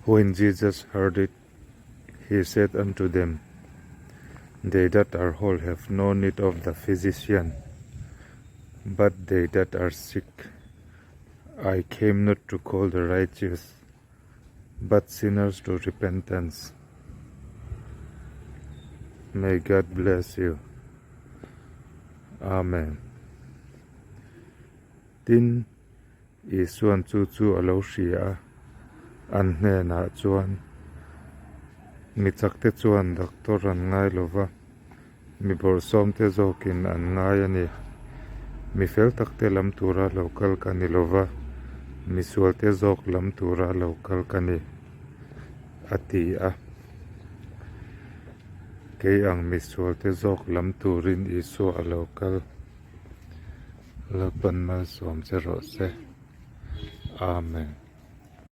When Jesus heard it, he said unto them, They that are whole have no need of the physician, but they that are sick. I came not to call the righteous, but sinners to repentance. May God bless you. Amen. Tin, Isuan chu chu a lo hria a, an hnenah chuan, Mi chakte chuan doctor an ngai lo va, mi bawrhsawmte zawkin an ngai a ni. Mi fel takte lam tura lo kal ka ni lo va, mi sualte zawk lam tura lo kal ka ni, a ti a. Kei ang mi sualte zawk lam turin Isua a lo kal. Lalpan malsawm che rawh se. Amen.